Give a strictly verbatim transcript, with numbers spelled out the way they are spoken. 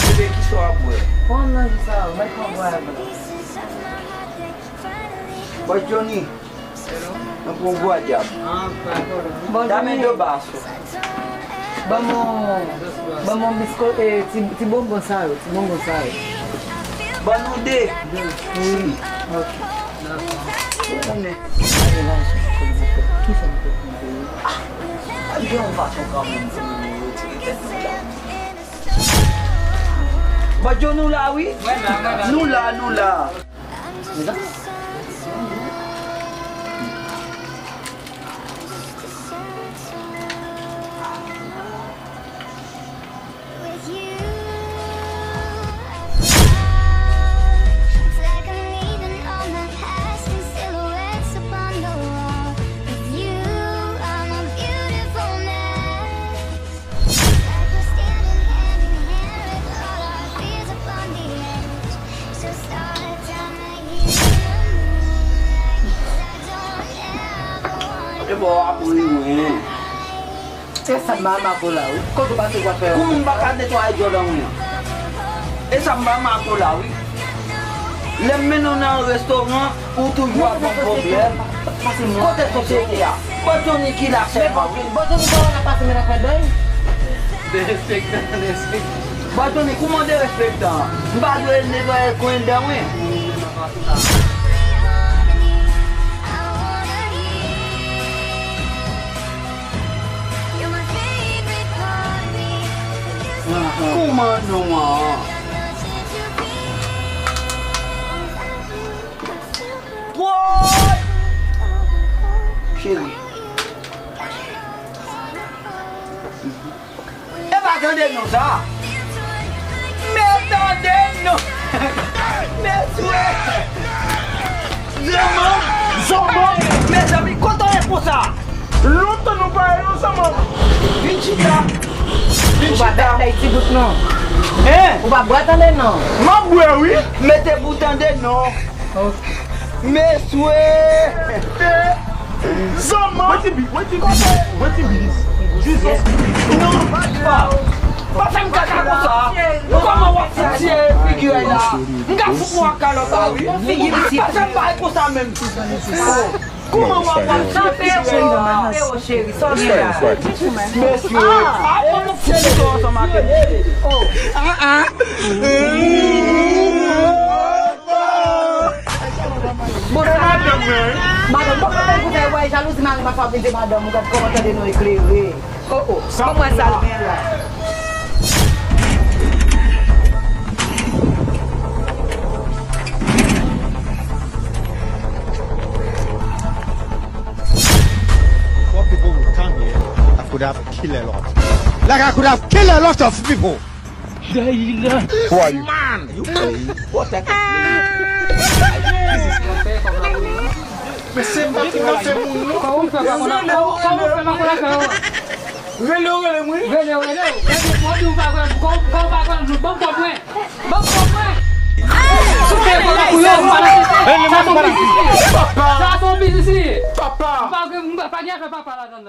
Bebe, kisa w ap bwè? Pran nan ji sa, ou mèt pran bwè avè l. Bòs Johnny, nan pran bwè dyab. Dame dos vasos. Ban m yon, ban m yon bisko, eh, ti, ti bonbon sa yo, ti bonbon sa yo. Ban nou de. Wi. Ok. Ou konnen. Kisa m te di? Ah, gen yon fason kanmenm pou nou retire tèt nou la. Bòs Johnny, nou la, wi. Nou la, nou la. E bò w ap ri mwen. Se sa m pa renmen ak ou la, wi. Kote w pase w ap fè? Kouman m pa ka netwaye djòl an mwen an? E sa m pa renmen ak ou la, wi. Lè m mennen w nan yon restoran, ou toujou ap ban m pwoblèm. Kote sosyete a? Bòs Johnny ki la sèlman, wi. Bòs Johnny, kòman w ap pase men nan fè dèy? Derespektan, derespektan. Bòs Johnny, kouman derespektan? M pa dwe netwaye kwen dan mwen? Kouman non an? Woy! Cheri. E pa tande non sa. Men tande non. Men swe. Zanman, zanman. Mezanmi, kote w ye konsa? Lontan nou pa ye non, zanman. Vin chita. Vin chita. Ou pa bèt lèy ti bout non. Hein? Ou pa bwè tande non. M ap bwè wi. Mete pou tande non. Ok. Mesye! Zanman! Mwen ti bi, mwen ti bi, mwen ti bi. Jesus. Non, pa, pa fè m kaka konsa. Kòman w ap fout figi w la? M ka fout mwen ak kalòt la, wi. Pa fè m bagay konsa menm. Kòman w ap fout figi w la? Cheri, sa w gen la? Mesye. Ah, ah, ah, ah, ah. Bon, sa madanm mwen, wi. Madanm, bon, kòman pou fè wè jalouzi mari papa vin de madanm ou, gad kòman tande non eklere. Oh, oh, kòman sa l gen la? Four people will come here. I could have killed a lot. Like I could have killed a lot of people. Who are you? Man, you protect me. Men se m pa ki nan fè moun non. Kòman w fè pa konn, kòman, kòman w fè pa konn afè yo? Rele w, rele m wi. Rele w, rele w. Epi w di w pa konn, kòman w pa konn nou? Ban m kòb mwen. Ban m kòb mwen. Sou fè konn pou yo, m pa nan tete. Sa se yon biznis li ye. Sa se yon biznis li ye. Papa. M pa gen, m pa gen afè papa ladan.